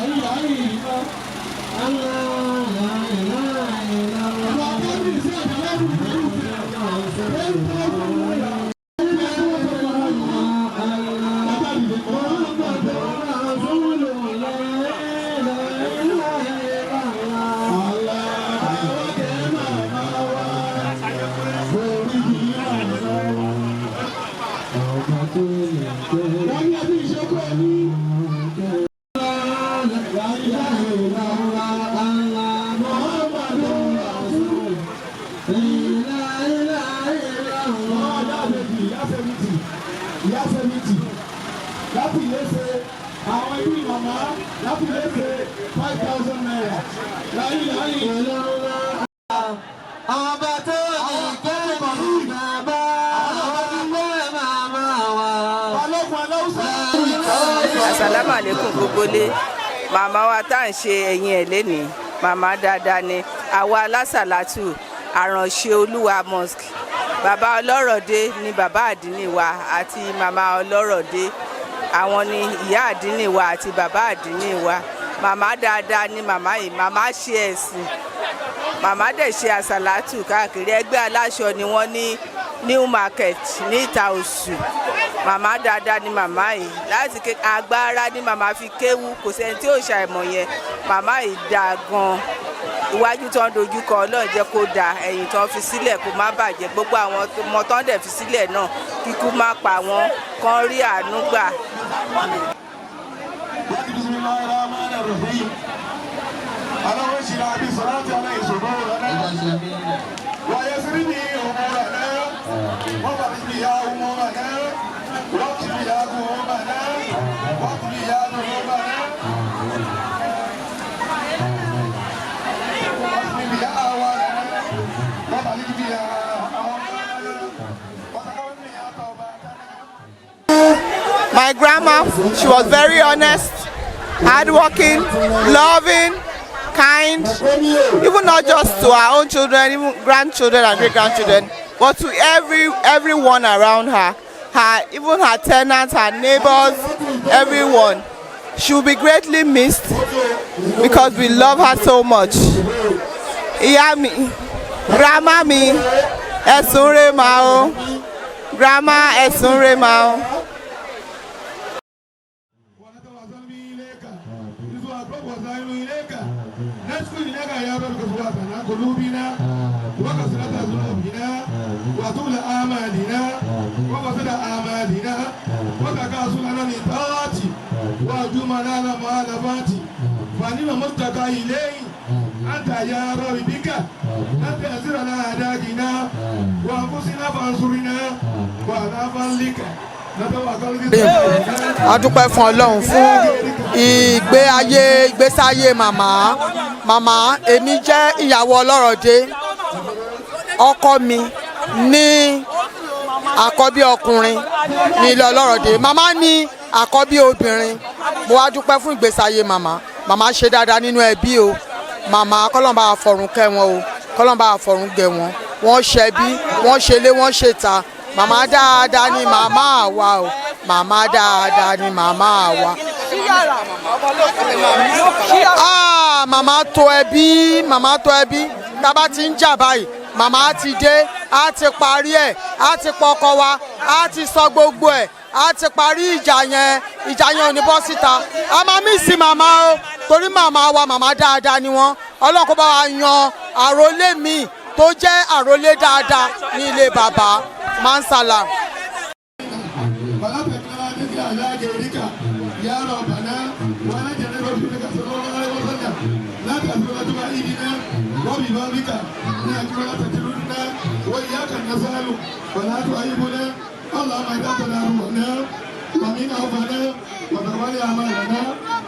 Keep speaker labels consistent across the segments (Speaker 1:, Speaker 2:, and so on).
Speaker 1: إله الله لا إله إلا الله 10,000 naira. محمد رسول الله لا إله إلا الله. Àwọ̀kẹ́ màmá wa, orí kìí màmá wa. Ọba tó lè gbé. Wọ́n ní ẹbí ìṣẹ́kọ̀ ẹni. لا إله إلا الله محمد رسول لا إله إلا الله. Ìyá 70, ìyá 70 láti ilé ṣe àwọn ẹbí màmá láti ilé ṣe ₦5,000. Láyé láyé. Ọba tó ní kẹ́ bàbá ọba màmá wa. Balógun aláwùsá.
Speaker 2: Asalaamu aleykum gbogbo lé. Màmá wa tá à ń ṣe ẹ̀yìn ẹ̀ lénìí, màmá dáadáa ni. Àwa alásàlátù Àránṣe Olúwa Mosque, bàbá Ọlọ́rọ̀dé ni bàbá àdínì wa àti màmá Ọlọ́rọ̀dé, àwọn ni ìyá àdínì wa àti bàbá àdínì wa. Màmá dáadáa ni màmá yìí. Màmá ṣe ẹ̀sìn, màmá dẹ̀ ṣe àsàlátù káàkiri. Ẹgbẹ́ aláṣọ ni wọ́n ní New Market ní ìta Òsù. Màmá dáadáa ni màmá yìí. Láti ké agbára ni màmá fi kéwú, kò sẹ́ni tí ò ṣàìmọ̀ yẹn. Màmá yìí dáa gan. Iwájú tó ń dojú kọ, Ọlọ́run jẹ́ kó dáa. Ẹ̀yìn tó ń fi sílẹ̀, kó má bàjẹ́. Gbogbo àwọn ọmọ tó ń dẹ̀ fi sílẹ̀ náà, kíkú má pa wọ́n, kán rí àánú gbà.
Speaker 1: بسم الله الرحمن الرحيم. اللهم اشرح بصلاة عليه صدورنا ويسر به امورنا وفرج بها امورنا واكشف بها كروبنا واغفر بها ذنوبنا واصلح بها اهوالنا وبلغ بها امالنا وتقبل بها توباتنا.
Speaker 3: My grandma, she was very honest, hardworking, loving, kind, even not just to her own children, even grandchildren and great grandchildren, but to everyone around her, even her tenants, her neighbors, everyone. She will be greatly missed because we love her so much. Ìyá mi, grandma mi, ẹ sùn re mà o. Grandma, ẹ sùn re mà o.
Speaker 1: ونتوسل به إليك إذ أقرب وسائل إليك نشكو إليك يا رب قسوتنا قلوبنا وكثرة ذنوبنا وطول آمالنا وفسد أعمالنا وتكاسلنا للطاعة وجملنا المخالفات فنعم المشتكى إليه أنت يا رب. بك أنت أسرنا أعدائنا وأنفسنا فانصرنا وعلى فضلك نتوكل.
Speaker 3: A dúpẹ́ fún Ọlọ́run fún ìgbé ayé, ìgbésí ayé màmá. Màmá, èmi jẹ́ ìyàwó Ọlọ́rọ̀dé. Ọkọ mi ní àkọ́bí ọkùnrin ní ilé Ọlọ́rọ̀dé, màmá ní àkọ́bí obìnrin. Mo wá dúpẹ́ fún ìgbésí ayé màmá. Màmá ṣe dáadáa nínú ẹbí o. Màmá, kọ́lọ́un bá fọ̀run kẹ́ wọn o, kọ́lọ́un bá fọ̀run gẹ̀ wọ́n. Wọ́n ṣẹbí, wọ́n ṣẹlé, wọ́n ṣèta. Màmá dáadáa ni màmá wa o. Màmá dáadáa ni màmá wa. Ah, màmá tó ẹbí, màmá tó ẹbí. Tá a bá ti ń jà báyìí, màmá á ti dé, á ti parí ẹ̀, á ti pọkọ wa, á ti sọ gbogbo ẹ̀, á ti parí ìjà yẹn. Ìjà yẹn ò ní bọ́ síta. A máa miss màmá o, torí màmá wa, màmá dáadáa ni wọ́n. Ọlọ́run kó bá wa yan àrólé mi tó jẹ́ àrólé dáadáa ní ilé bàbá mansala.
Speaker 1: ولا تكلنا ذكر على غيرك يا ربنا ولا جنب رسولك صلى الله عليه وسلم. لا تأثر تبعيدنا وببابك نأتي ولا تتركنا وإياك نسأل ولا تعيبنا. اللهم إذا روحنا ومن أوفنا وتقبل أعمالنا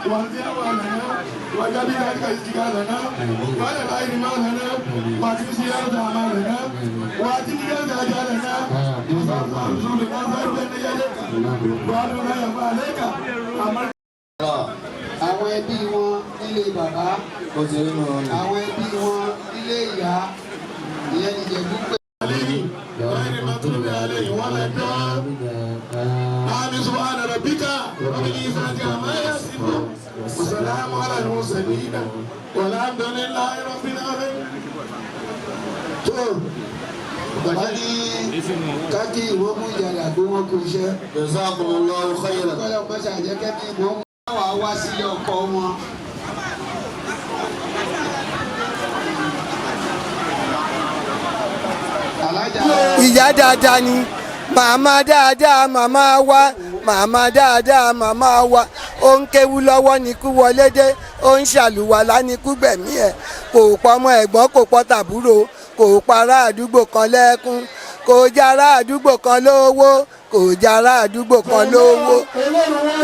Speaker 1: وأرضي أعمالنا وجاب ذلك استقالنا وعلى الخير مالنا وأكرم زيارة أعمالنا وأتم زيارة أجالنا وصلى الله بين يديك وأدعو يرضى عليك.
Speaker 4: Àwọn ẹbí wọn nílé bàbá, àwọn ẹbí wọn nílé ìyá, ìyẹn nìjẹ̀bú pé.
Speaker 1: عليه غير المغضوب عليه ولا الضالين. آمين. سبحان ربك رب العزة عما يصفون. وسلام على المرسلين والحمد لله رب العالمين.
Speaker 4: Tó bàbá ní kákí ìwọ́mú ìjàlá pé wọ́n kú iṣẹ́.
Speaker 5: Jazakumullahu khairan.
Speaker 4: Kọ́lá mọ́ṣá jẹ́ kí ìwọ́mú wà wá sílé ọkọ wọn. Alájà.
Speaker 6: Ìyá dáadáa ni màmá dáadáa, màmá wa, màmá dáadáa, màmá wa. Ó ń kéwú lọ́wọ́ ní kú wọlé dé, ó ń ṣàlùwàlá ní kú gbẹ̀mí ẹ̀. Kò pọmọ ẹ̀gbọ́n, kò pọ̀ tàbúrò, kò para àdúgbò kan lẹ́kún, kò jára àdúgbò kan lówó, kò jára àdúgbò kan lówó.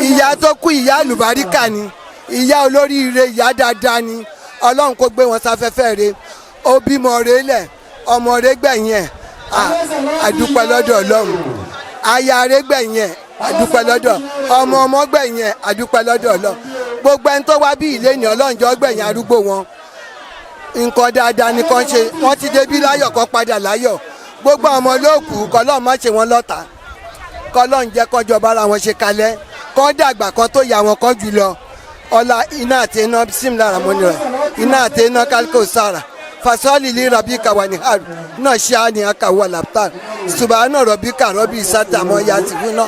Speaker 6: Ìyá tó kú, ìyá àlùbáríkà ni, ìyá olóríire, ìyá dáadáa ni. Ọlọ́run kó gbé wọn sáfẹ́fẹ́ re. Ó bímọ re lẹ̀, ọmọ rẹ̀ gbẹ̀yìn ẹ̀. Àdúpẹ́ lọ́dọ̀ Ọlọ́run. Aya rẹ̀ gbẹ̀yìn ẹ̀, àdúpẹ́ lọ́dọ̀ ọmọ, ọmọ gbẹ̀yìn ẹ̀, àdúpẹ́ lọ́dọ̀ Ọlọ́run. Gbogbo ẹni tó wá bí ilé ní, Ọlọ́run jọ̀ọ́ gbẹ̀yìn arúgbó wọn. Nǹkan dáadáa ni kàn ṣe. Wọ́n ti débí láyọ̀, kó padà láyọ̀. Gbogbo ọmọ olóòkú, kọlọ́run má ṣe wọ́n lọ́ta, kọlọ́run jẹ́ kọjọ bára wọn ṣe kalẹ̀, kọ́ dàgbà kan tó yà wọn kọ́ jù lọ. Ọlá iná àti iná simla ramoni rẹ, iná àti iná kálíkò sára fasọ́ọ̀lì lè rabi kàwá ní haru náà ṣe á ní akàwọ́ làptàn subahana rọ̀bíkà rọ̀bì sátàmọ́ yasifuna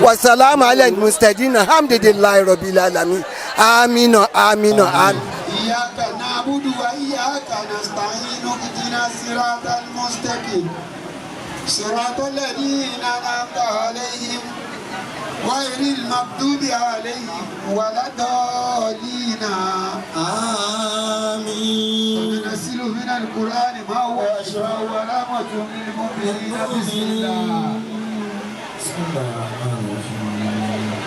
Speaker 6: wasalamu alẹ́ mustadina hamdulilayi rọ̀bì lalami amina amina amina.
Speaker 4: إياك نعبد وإياك نستعين اهدنا الصراط المستقيم صراط الذين أنعمت عليهم غير المغضوب عليهم ولا الضالين آمين. وننزل من القرآن ما هو شفاء ورحمة للمؤمنين. بسم الله.
Speaker 5: بسم الله الرحمن الرحيم.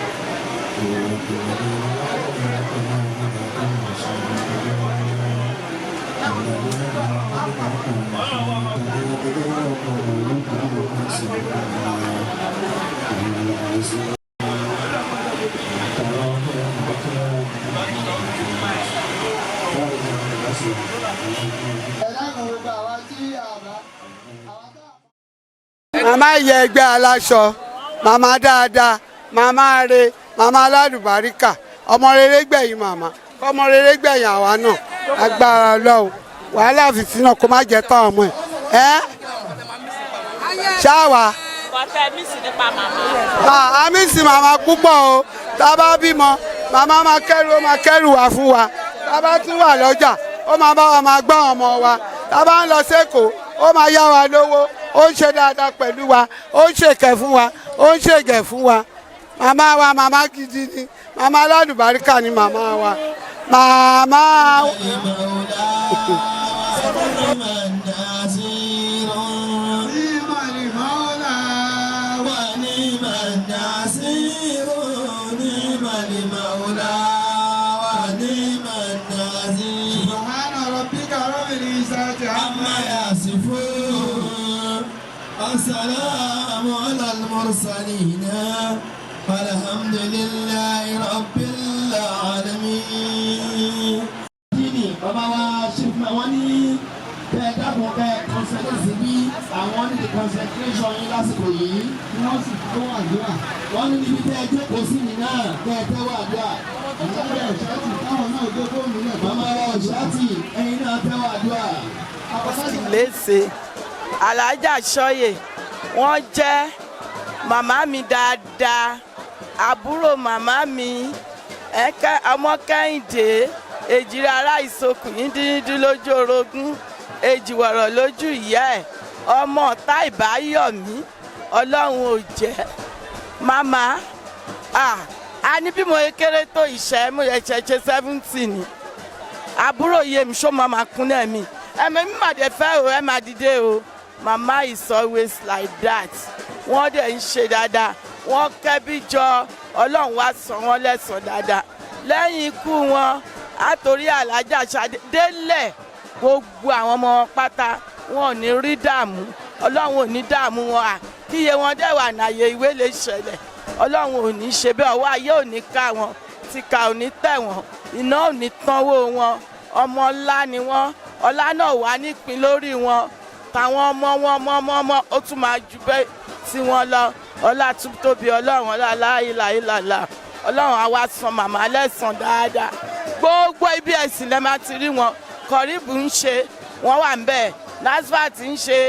Speaker 4: Ẹ dákun, gbogbo àwa tí àbá àwa tá a
Speaker 3: Màmá yẹ ẹgbẹ́ aláṣọ, màmá dáadáa, màmá re, màmá alálùbáríkà. Ọmọ rere gbẹ̀yìn màmá, kọ́mọ rere gbẹ̀yìn àwa náà. Agbára Ọlọ́run, wàhálà fìtínà kó má jẹ́ tán ọmọ ẹ̀ ẹ́ ṣáwa.
Speaker 2: Kọ́tẹ́ mísì nípa màmá.
Speaker 3: A miss màmá púpọ̀ o. Tá a bá bímọ, màmá máa kẹ́rù, ó máa kẹ́rù wá fún wa. Tá a bá tún wà lọ́jà, ó máa bá wa máa gbọ́ ọmọ wa. Tá a bá ń lọ sẹ́kọ̀ọ́, ó máa yá wa lówó. Ó ń ṣe dáadáa pẹ̀lú wa, ó ń ṣèkẹ́ fún wa, ó ń ṣègẹ̀ fún wa. Màmá wa, màmá gidi ni, màmá alálùbáríkà ni màmá wa, màmá.
Speaker 4: نعم المولى
Speaker 5: ونعم النصير، نعم المولى ونعم النصير.
Speaker 4: سبحان ربك رب العزة
Speaker 5: عما
Speaker 4: عما
Speaker 5: يصفون، السلام على المرسلين، والحمد لله رب العالمين. Kíni bàbá wa ṣe fún wọn ní kẹ ẹ dákun, kẹ ẹ concentrate bí àwọn ní the concentration yín lásìkò yìí.
Speaker 4: Wọ́n sì tó àdúrà.
Speaker 5: Wọ́n ní níbi tẹ́ ẹ jókòó sí mi náà, kẹ ẹ tẹ́wọ́ àdúrà.
Speaker 4: Àlàyé ọ̀ṣátì táwọn náà gbé fóònù lẹ̀.
Speaker 5: Màmá wa ọ̀ṣátì, ẹ̀yin náà tẹ́wọ́ àdúrà.
Speaker 2: Léṣe Alájà Sọyè, wọ́n jẹ́ màmá mi dáadáa, àbúrò màmá mi ẹ̀kẹ́, ọmọ Kẹ́hìndé èjìrì ará ìsokùn yíndínyíndín lójú orogún, èjìwọ̀rọ̀ lójú ìyá ẹ̀, ọmọ ọ̀tá ìbáyọ̀mí. Ọlọ́run ò jẹ́ màmá. A ní bí mo kéré tó ìṣẹ́, mo yẹ ṣe 70 ni. Àbúrò yé mi ṣó máa kún náà mi ẹ̀mí mi mà dé fẹ́ o. Ẹ máa dìde o. Mama is always like that. Wọ́n dẹ̀ ń ṣe dáadáa, wọ́n kẹ́bí jọ. Ọlọ́run wá san wọ́n lẹ́san dáadáa lẹ́yìn ikú wọn. Àtòrí Alájà Ṣadé délẹ̀, gbogbo àwọn ọmọ wọn pátá, wọn ò ní rí dààmú. Ọlọ́run ò ní dààmú wọn. À kíyè wọn dẹ̀ wà náyé ìwé lè ṣẹlẹ̀. Ọlọ́run ò ní ṣe bẹ́ẹ̀. Ọwọ́ ayé ò ní ká wọn, tìkà ò ní tẹ̀ wọ́n, iná ò ní tánwó wọn. Ọmọ ńlá ni wọ́n, ọlá náà wà nípìn lórí wọn. Táwọn ọmọ wọn, ọmọ ọmọ ọmọ, ó tún máa ju bẹ́ẹ̀ tí wọ́n lọ. Ọlá tún tóbi Ọlọ́run, ọlá láìláìlàlà. Ọlọ́run á wá san màmá lẹ́san dáadáa. Gbogbo ibi ẹ̀sìn lẹ́ máa ti rí wọn. Kọ̀ríbù ń ṣe, wọ́n wà ń bẹ̀. NASFAT ń ṣe,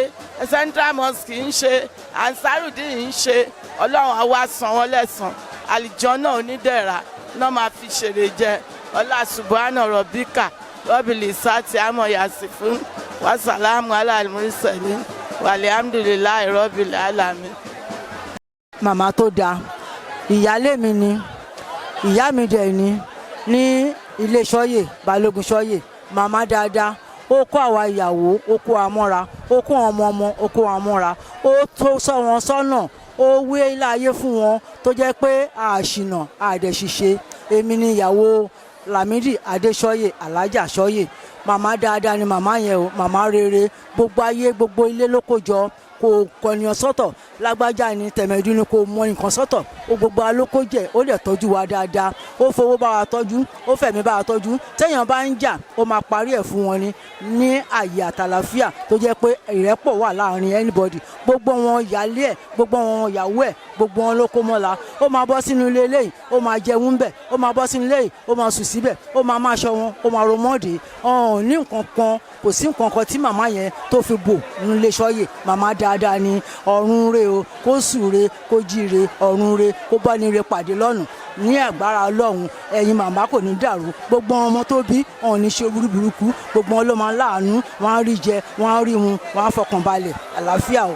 Speaker 2: Central Mosque ń ṣe, Ansarudeen ń ṣe. Ọlọ́run á wá san wọ́n lẹ́san. Àlìjọ náà onídẹ̀ra náà máa fi ṣèrè jẹ. Ọlá سبحان ربك رب العزة عما يصفون وسلام على المرسلين والحمد لله رب العالمين.
Speaker 7: Màmá tó dáa, ìyálé mi ni, ìyá mi dẹ̀ ni ní ilé Sọ́yè, Balógun Sọ́yè. Màmá dáadáa, ó kó àwa ìyàwó, ó kó wa mọ́ra, ó kó àwọn ọmọ ọmọ, ó kó wa mọ́ra, ó tó sọ wọn sọ́nà, ó wé ilé ayé fún wọn tó jẹ́ pé àṣìnà àdẹ̀ṣiṣe. Èmi ni ìyàwó Lámídì Adéṣọ́yè, Alájà Sọ́yè. Màmá dáadáa ni màmá yẹn o, màmá rere. Gbogbo ayé, gbogbo ilé ló kó jọ, kò kọ̀nìyàn sọ́tọ̀. Lágbájá ni, tẹ̀mẹ̀dú ni, kò mọ nǹkan sọ́tọ̀. Ó gbogbo wa ló kó jẹ, ó dẹ̀ tọ́jú wa dáadáa. Ó fowó bá wa tọ́jú, ó fẹ̀mí bá wa tọ́jú. Téèyàn bá ń jà, ó máa parí ẹ̀ fún wọn ni ní àyè àtàlàfíà, tó jẹ́ pé ìrẹ́pọ̀ wà láàrin anybody. Gbogbo wọn ìyálé ẹ̀, gbogbo wọn ìyàwó ẹ̀, gbogbo wọn ló kó mọ́la. Ó máa bọ́ sínú ilé eléyìí, ó máa jẹun bẹ̀. Ó máa bọ́ sínú ilé yìí, ó máa sùn síbẹ̀. Ó máa máa ṣọ wọn, ó máa ro mọ́ọ̀dì ọ̀hún ní nǹkan kan. Kò sí nǹkan kan tí màmá yẹn tó fi bò nílé Sọ́yè. Màmá dáadáa ni. Ọ̀run re o, kó sùn re, kó jí re, ọ̀run re, kó bá ní re pàdé lọ́nà ní agbára Ọlọ́run. Ẹ̀yin màmá kò ní dàrú. Gbogbo ọmọ tó bí ọ̀hún ní ṣe burúburúkú. Gbogbo wọn ló máa ń láàánú. Wọn á rí jẹ, wọn á rí mu, wọn á fọkàn balẹ̀, àlàáfíà o.